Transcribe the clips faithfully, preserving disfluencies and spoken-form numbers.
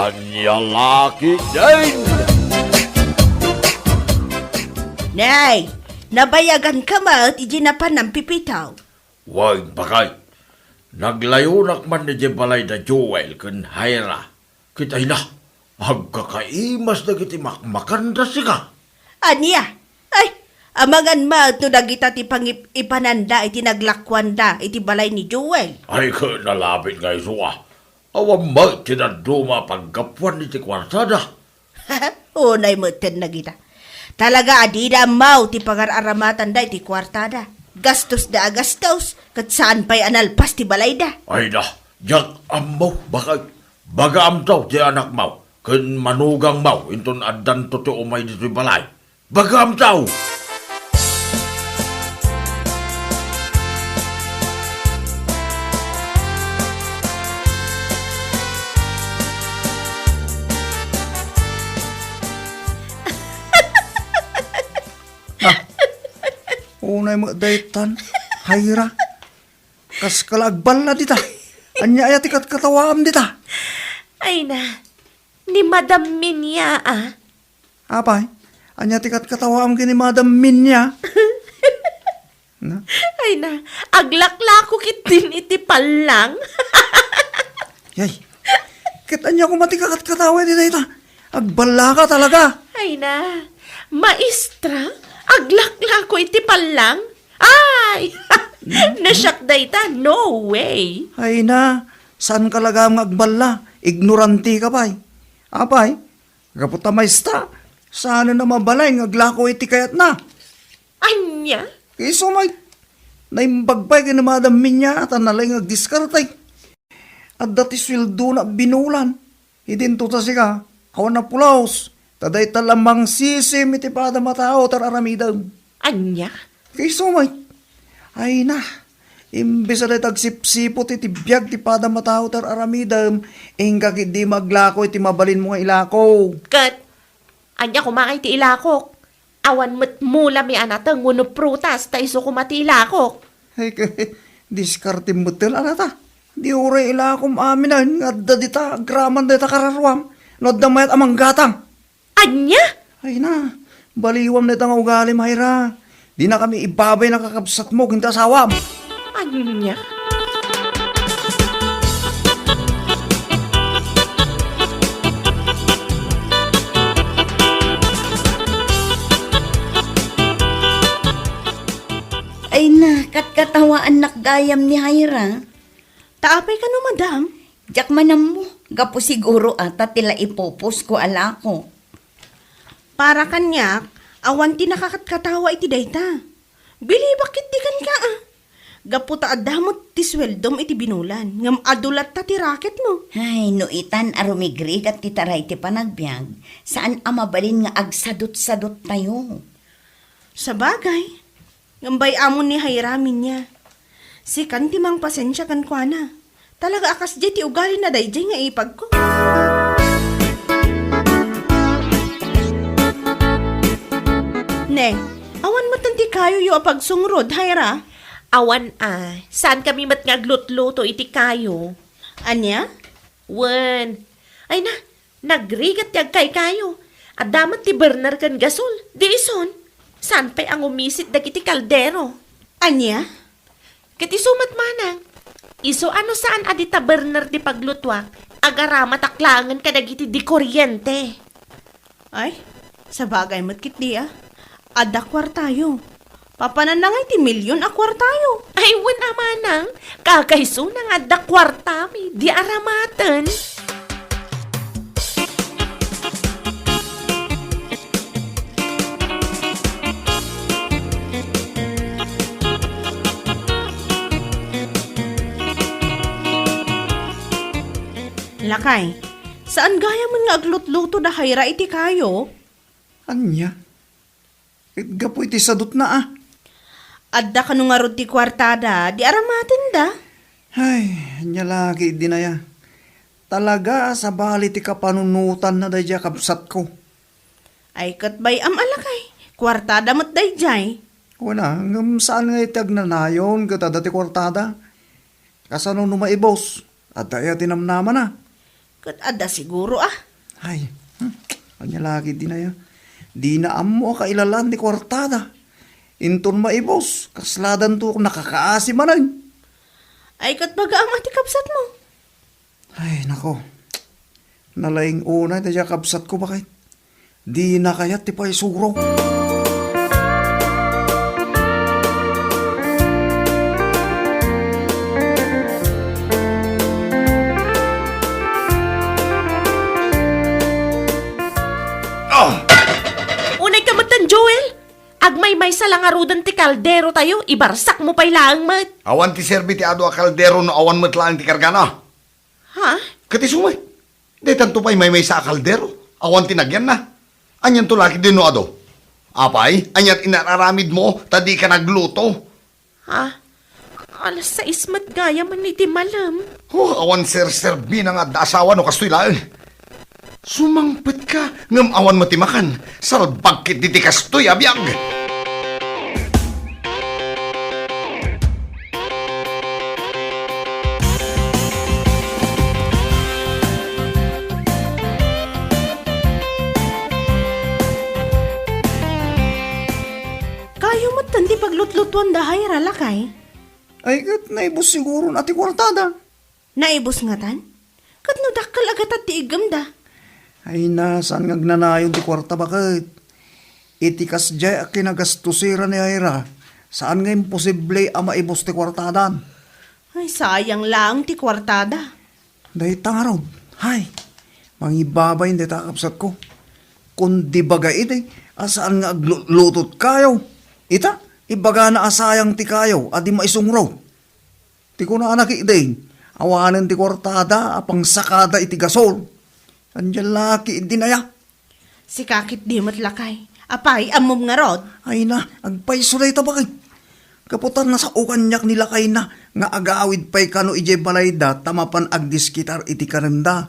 Ania la ketdin? Nay, nabayaganka met iti napan-am, Pepito. Wen, baket. Naglayonak man idiay balay da Joel ken Jaira. Ket ay na, agkakaimas dagiti makmakanda sika. Ania? Ay, amangan met no dagita ti pangip-ipananda iti naglakuanda iti balay ni Joel. Ay, ket nalabit nga isu a. Awan met ti dadduma a paggapuan iti kuartada. Unay metten dagita. Talaga a dida ammo ti pangar-aramatanda iti kuartada. Gastosda a gastos, ket saan pay a nalpas ti balayda. Ay na, diak ammo, baket. Bagaamto ti anakmo, ken manugangmo inton addanto ti umay ditoy balay. Bagaamto! Ah, unay met daytan, Jaira. Kaskala agballa dita. Ania aya ti katkatawaam dita? Ay na, ni Madam Minya, ah. Apay, ania ti katkatawaam ken ni Madam Minya? Na? Ay na, aglaklako ketdin iti pallang. Yay, ket ania koma ti kakatkatawa iti dayta? Agballaka talaga. Ay na, maestra, aglaklako iti pallang? Ay, nasiak dayta, no way. Ay na, saan ka lagam nga agballa? Ignorantika pay. Apay, gapu ta maestra, saan a mabalin nga aglako iti kayatna. Ania? Isu met, naimbag pay ken ni Madam Minya, ta nalaing nga agdiskarte. Adda ti sueldona a binulan. Idinto ta sika, awan a pulos, ta dayta la mangsisim iti padam a tao ti ar-aramidem. Ania? Isu met. Ay na, imbes a dayta agsipsiput iti biag ti padam a tao ti ar-aramidem, inka ketdi aglako iti mabalinmo nga ilako. Ket, ania koma iti ilakok? Awan met mula mi a nateng wenno prutas ta isu koma ti ilakok. Ay, diskartem met la dayta. Di uray ilakom aminen nga adda dita agraman dayta kararuam no adda mayat a manggatang. Ania? Ay na, baliwam dayta nga ugalim, Jaira. Dinakami ibabay nga kakabsatmo ken ti asawam. Ania? Ay na, katkatawaannak gayam ni Jaira. Ta apay kano, madam? Diak man ammo, gapu siguro a ta ti la ipupusko a lako. Para kaniak, awan ti nakakatkatawa iti dayta. Bilibak ketdi kenka, a. Gapu ta adda met ti sueldom iti binulan, ngem adu latta ti racketmo. Ay, no itan a rumigrigat ti taray ti panagbiag, saan a mabalin nga agsadutsaduttayo. Sabagay, ngem bay-amon ni Jaira, Minya. Sikan ti mangpasensia kenkuana. Talaga a kasdiay ti ugalina daydiay nga ipagko. Ne, awan metten ti kayoyo a pagsungrod, Jaira? Awan a. Saankami met nga aglutluto iti kayo. Ania? Wen. Ay na, nagrigat ti agkaykayo. Adda met ti burner ken gasol. Di ison, saan pay a ngumisit dagiti kaldero. Ania? Ket isu met manang, isu a no saan a dita burner ti paglutuak, agaramatak laengen kadagiti di kuryente. Ay, sabagay met ketdi a. Adda kuartayo. Papananna ngay ti milyon a kuartayo. Ay, wen a manang, kakaisuna nga adda kuartami, di aramaten. Lakay, saan gayamen nga aglutluto da Jaira iti kayo? Ania? Ket gapu iti sadutna a. Adda kano ngarud ti kuartada, di aramatenda? Ay, ania la ketdin aya. Talaga a sabali ti kapanunotanna daydiay a kabsatko. Ay, ket bay-am a lakay, kuartada met daydiay. Wen a, ngem saan nga iti agnanayon ket adda ti kuartada? Kasano no maibus? Adda aya ti namnamana? Ket adda siguro, ah. Ay, hmm, ania la ketdin aya? Dina ammo a kailalaan ti kuartada. Inton maibus, kasladanto nakakaasi manen. Ay, ket baga ama ti kabsatmo. Ay, nako. Nalaing unay daydiay a kabsatko, baket. Dina kayat ti paisurok. Ah! Unay ka metten, Joel! Agmaymaysa la ngaruden ti kaldero tayo, ibarsakmo pay laeng met. Awan ti serbi ti adu a kaldero no awan met laeng ti kargana. Ha? Ket isu met, daytanto pay maymaysa a kaldero. Awan ti nagyanna. Anianto la ketdin no adu? Apay, aniat inar-aramidmo ta dika nagluto? Ha? Alas sais met gayam iti malem. Oh, awan serserbina nga adda asawa no kastoy laeng. Sumangpetka ngem awan met ti makan. Salbag ketdi ti kastoy a biag. Kayo metten ti paglutlutuanda, Jaira, lakay? Ay, ket naibus siguron a ti kuartada. Naibus ngatan? Ket no dakkel a gatad ti iggemda? Ay na, saan nga agnanayon ti kuarta, baket? Iti kasdiay a kinagastosera ni Jaira, saan nga imposible a maibus ti kuartadan. Ay, sayang laeng ti kuartada. Dayta ngarud, hay, mangibabain dayta a kabsatko. Kundi baga idi a saan nga aglutlutot kayo. Ita, ibagana a sayang ti kayo a di maisungrot. Ti kunana ketdin, awanen ti kuartada a pangsakada iti gasol. Ania la ketdin aya? Sika ketdi met, lakay. Apay, ammom ngarud? Ay na, agpayso dayta, baket. Gapu ta nasao kaniak ni lakayna nga agawid pay kano idiay balayda ta mapan agdiskitar iti kanenda.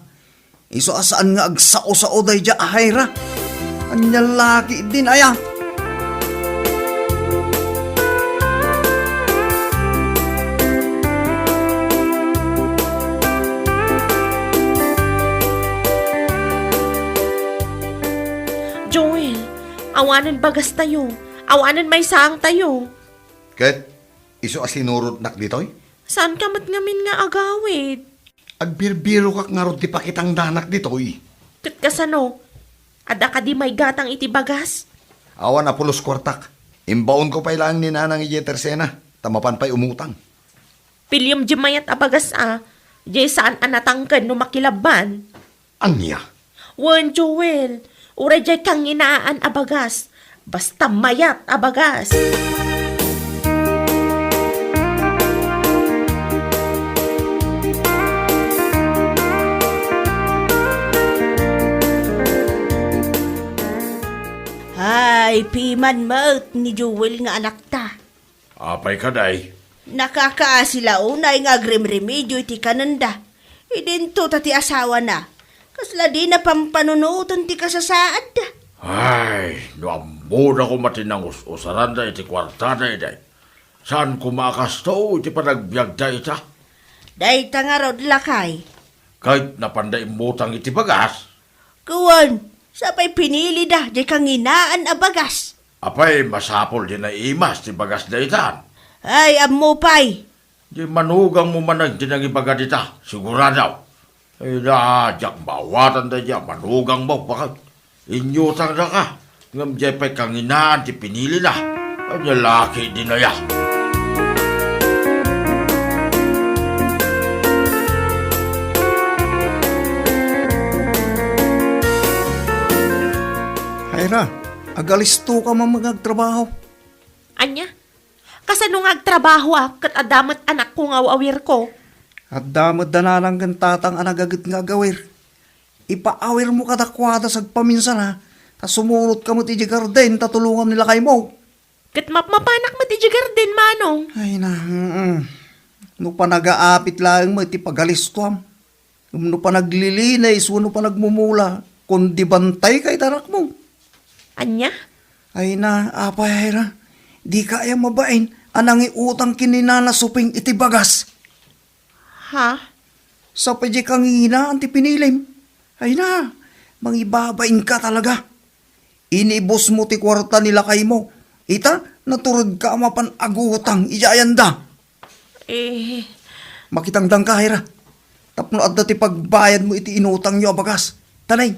Isu a saan nga agsao-sao daydiay a Jaira. Ania la ketdin aya? Joel, awanen bagastayo, awanen maysaangtayo. Ket isu a sinurotnak ditoy? Saanka met ngamin nga agawid? Agbirbirokak ngarud ti pakitangdanak ditoy. Ket kasano? Adda kadi maigatang iti bagas? Awan a pulos kuartak. Imbaonko pay laeng ni Nanang idiay tersena, ta mapan pay umutang. Piliem diay mayat a bagas a, diay saan a natangken no makilabban. Ania? Wen, Joel, uray diay kanginaan a bagas, basta mayat a bagas. Ay, piman met ni Joel nga anakta. Apay kadi? Nakakaasi la unay nga agrimrimidio iti kanenda. Idinto ta ti asawana, kasla dina pampanunoten ti kasasaadda. Ay, no ammona koma ti nangus-usaranda iti kuartada idi. Saan koma a kasto iti panagbiagda ita? Dayta ngarud, lakay. Ket napanda immutang iti bagas? Kuan, sapay pinilida diay kanginaan a bagas. Apay, masapul diay naimas ti bagas daytan? Ay, ammo pay. Diay manugangmo manen ti nangibaga dita, sigurado. Ay na, diak maawatan daydiay a manugangmo, baket. Inyutangdaka, ngem diay pay kanginaan ti pinilina. Ania la ketdin aya? Jaira, agalistoka man nga agtrabaho. Ania? Kasano nga agtrabahoak ket adda met anakko nga aw-awirko? Adda met da nanang ken tatang a nagaget nga agawir. Ipaawirmo kadakuada sagpaminsana, ta sumurotka met idiay garden ta tulongam ni lakaymo. Ket mapmapanak met idiay garden, Manong. Ay na, mm. No panagaapit laeng met ti pagalistoam. Ngem no panaglilinis wenno panagmumula, kundi bantayka iti anakmo. Ania? Ay na, apay, Jaira, dika aya mabain a nangiutang ken ni Nana Suping iti bagas? Ha? Sapay diay kanginaan ti pinilim. Ay na, mangibabain ka talaga. Inibus mo ti kuarta ni lakay mo. Ita, natured ka a mapan agutang, idiay ayanda. Eh. Makitangdang ka, Ira. Tapno adda ti pagbayad mo iti inutang yo a bagas. Tanay,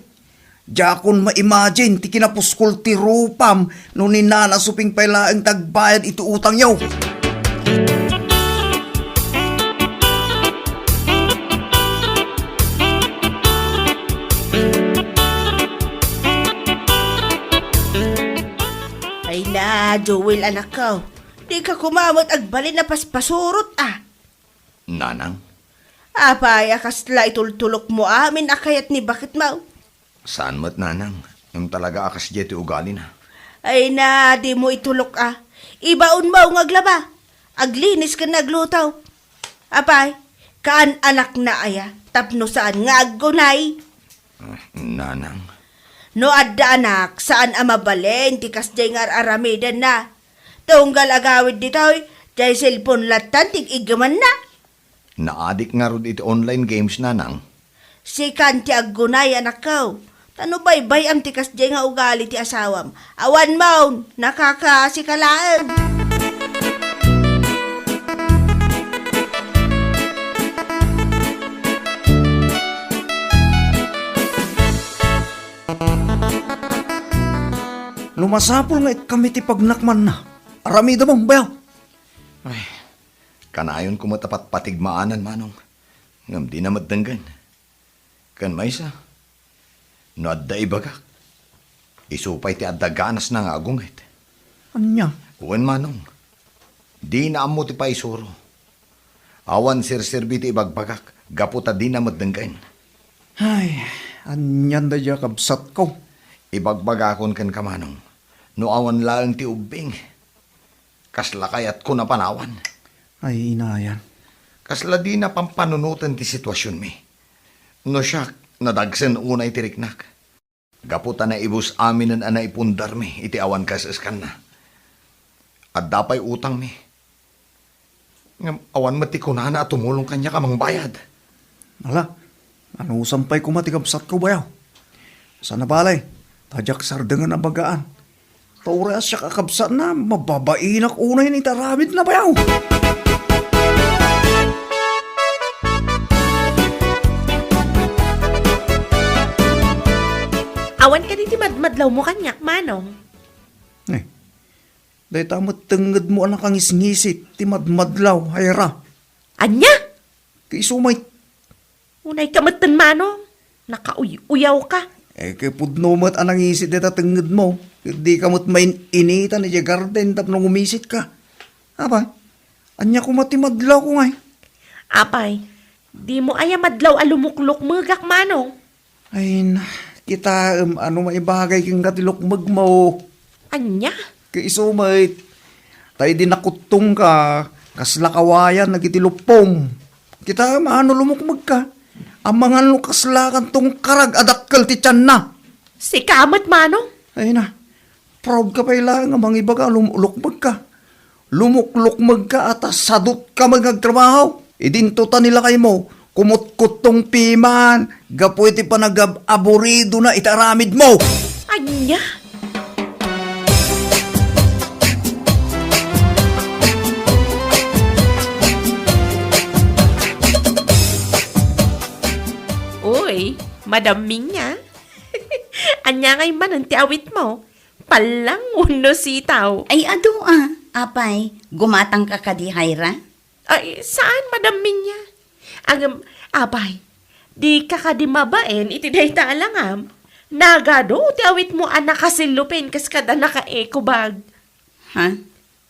diakon ma-imagine ti kinapuskol ti rupam no ni Nana Suping pay laeng ti agbayad iti utang yo. Ay na, Joel, anakko. Di ka koma met agbalin a paspasurot, a. Nanang? Apay a kasla itultulok mo amin a kayat ni baketmo? Saan met, Nanang. Ngem talaga a kasdiay ti ugalina. Ay na, di mo itulok a. Ibaon mo nga aglaba. Aglinis ken agluto. Apay, kaan-anakna aya tapno saan nga aggunay? Ah, Nanang. No adda anak, saan a mabalin ti kasdiay nga ar-aramidenna. Tunggal agawid ditoy, diay cellphone lattan ti iggamanna. Naadik ngarud iti online games, Nanang. Sikan ti aggunay, anakko. Ta no baybay-am ti kasdiay nga ugali ti asawam, awanmon, nakakaasi ka laeng. No masapul nga ikkami ti pagnakmanna, aramidem, bayaw. Ay, kanayon koma ta patpatigmaanan, Manong. Ngem dina met denggen. Ken maysa, no adda ibagak, isu pay ti adda ganasna nga agungit. Ania? Wen, Manong. Dina ammo ti paisuro. Awan serserbi ti ibagbagak gapu ta dina met denggen. Ay, anian daydiay a kabsatko? Ibagbagakon kenka, Manong, no awan laeng ti ubbing, kasla kayatko a panawan. Ay, inayan. Kasla dina pampanunoten ti situasionmi. No siak, nadagsen unay ti riknak. Gapu ta naibus aminen a naipundarmi iti awan kaes-eskanna. Adda pay utangmi. Ngem awan met ti kunana a tumulong kaniak a mangbayad. Ala, anusam pay koma ti kabsatko, bayaw. Saan a bale, ta diak sardengen a bagaan. Ta uray a siak a kabsatna, mababainak unay iti aramidna, bayaw. Awan kadi ti madmadlawmo kaniak, Manong? Eh, dayta met tengngedmo a nakangisngisit ti madmadlaw, Ira. Ania? Ket isu met. Unayka metten, Manong. Nakauy-uyawka. Eh, ket pudno met a nangisit dayta tengngedmo. Ket dika met main-initan idiay garden tapno ngumisitka. Apay, ania koma ti madlawko ngay? Apay, dimo aya madlaw a lumuklukmegak, Manong? Ay na, kitaem no maibagay kenka ti lukmegmo. Ania? Ket isu met, ta idi nakuttongka, kasla kawayan dagiti luppom. Kitaem no lumukmegka, amangan no kasla kan tungkarag a dakkel ti tianna. Sika met, Manong? Ay na, proud ka pay laeng a mangibaga a lum-, lukmegka. Lumuklukmegka a ta sadutka met nga agtrabaho. Idinto ta ni lakaymo, kumutkuttong piman gapu iti panagab-aburidona iti aramidmo. Ania? Uy, Madam Minya. Ania ngay manen ti awitmo? Pallang wenno sitaw? Ay, adu a. Apay, gumatangka kadi, Ira? Ay, saan, Madam Minya? Ngem, apay, dika kadi mabain iti dayta a langam? Nagadu ti awitmo a nakasellophane kas kada naka-eco bag. Ha?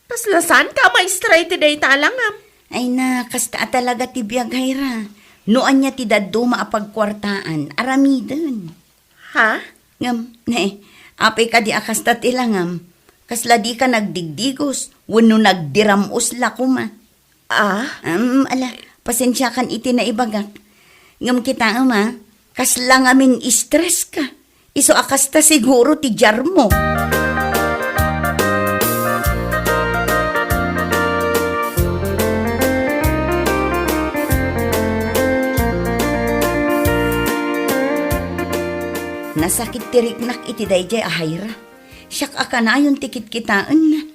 Kasla saanka a maestra iti dayta a langam? Ay na, kasta a talaga ti biag, Ira. No ania ti dadduma a pagkuartaan, aramiden. Ha? Ngem, ne, apay kadi a kasta ti langam? Kasla dika nagdigdigos, wenno nagdiram-os la koma? Ah? Em, ala, pasensiakan iti naibagak. Ngem kitaem a, kasla ngamin stress ka. Isu a kasta siguro ti diarmo. Nasakit ti riknak iti daydiay a Jaira. Siak a kanayon ti kitkitaenna.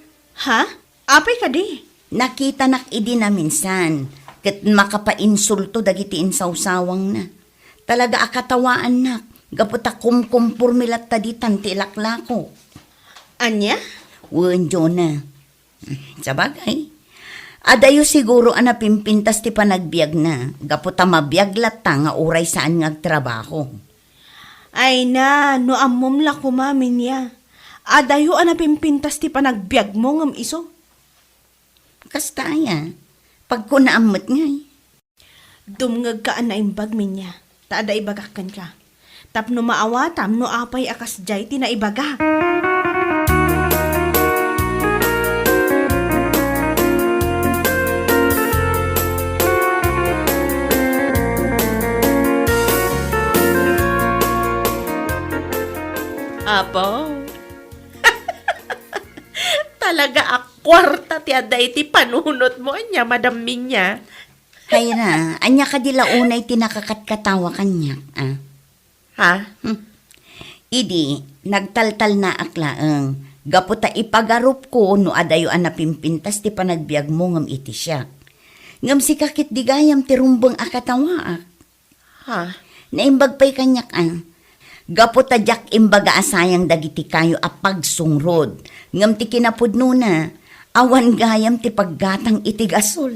Ha? Apay kadi? Nakitanak idi naminsan, ket makapainsulto dagiti insawsawangna. Talaga a katawaannak, gapu ta kumkumpormi latta ditan ti ilaklako. Ania? Wen, Jonah. Sabagay, adayo siguro a napimpintas ti panagbiagna, gapu ta mabiag latta nga uray saan nga agtrabaho. Ay na, no ammom la koma, Minya. Adayo a napimpintas ti panagbiagmo ngem isu. Kasta aya, pagkunaam met ngay. Dumngegka a naimbag, Minya, ta adda ibagak kenka. Tapno maawatam no apay a kasdiay ti naibaga. Apo. Talaga a kuarta ti adda iti panunotmo, ania, Madam Minya? Jaira, ania kadi la unay ti nakakatkatawa kaniak, a? Ha? Hmm. Idi, nagtaltalnaak laeng, gapu ta ipagarupko no adayo a napimpintas ti panagbiagmo ngem iti siak. Ngem sika ketdi gayam ti rumbeng a katawaak. Ha? Naimbag pay kaniak, a. Gapu ta diak imbaga a sayang dagiti kayo a pagsungrod, ngem ti kinapudnona, awan gayam ti paggatang iti gasol.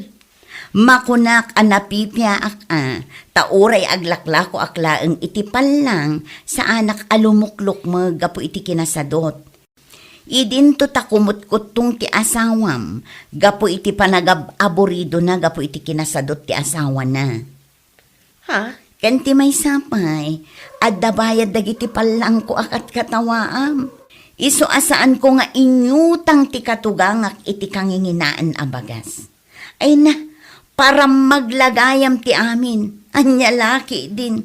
Makunak a napipiaak, a, ta uray aglaklakoak laeng iti pallang, saanak a lumuklukmeg gapu iti kinasadot. Idinto ta kumutkuttong ti asawam gapu iti panagab-aburidona gapu iti kinasadot ti asawana. Ha? Ken ti maysa pay, adda bayad dagiti pallangko a katkatawaam. Isu a saanko nga inyutang ti katugangak iti kanginginaan a bagas. Ay na, parammag la gayam ti amin. Ania la ketdin?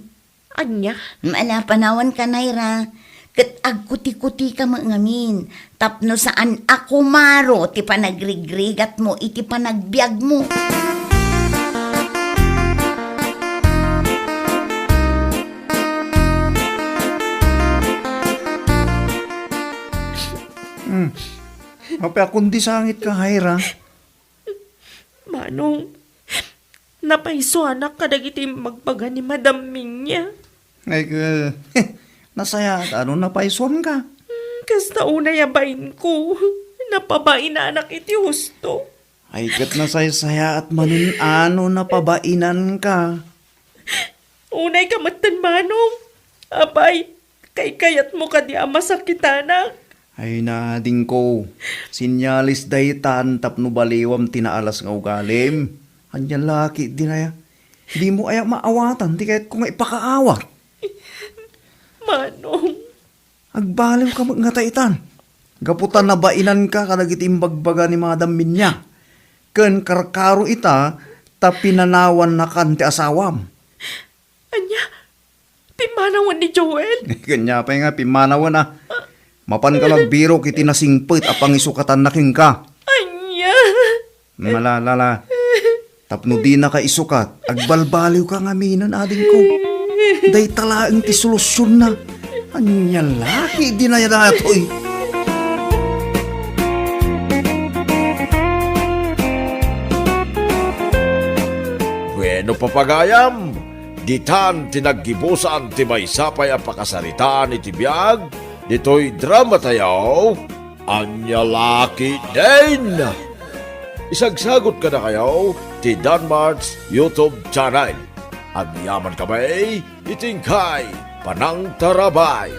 Ania? Ala, panawanka, Jaira, ket agkutikutika met ngamin, tapno saan a kumaro ti panagrigrigatmo iti panagbiagmo. Hmm. Apay a kundi sangitka, Jaira? Manong, napaisuanak kadagiti imbagbaga ni Madam Minya. Ay, eh, nasayaat a no napaisuanka. Hmm, kasta unay a bainko, napabainanak iti husto. Ay, ket nasaysayaat manen a no napabainanka. Unayka metten, Manong. Apay, kaykayatmo kadi a masakitanak? Ay, adingko, senyales daytan tapno baliwam ti naalas nga ugalim. Ania la ketdin aya? Dimo aya maawatan ti kayatko nga ipakaawat? Manong. Agbaliwka met ngata itan. Gapu ta nabainanka kadagiti imbagbaga ni Madam Minya. Ken karkaro ita ta pinanawannakan ti asawam. Ania? Pimmanawen ni Joel? Ania pay nga pimmanawen a? Mapanka magbirok iti nasingpet a pangisukatanna kenka. Ania? Malalala. Tapno dinaka isukat, agbalbaliwka ngaminen, adingko. Dayta laeng ti solusionna. Ania la ketdin aya daytoy? Bueno, papagayam, ditan ti naggibusan ti maysa pay a pakasaritaan iti biag ditoy dramatayo. Ania la ketdin? Isagsagot kadakayo ti Danmart's YouTube channel. Agyamankami iti inkay panangtarabay.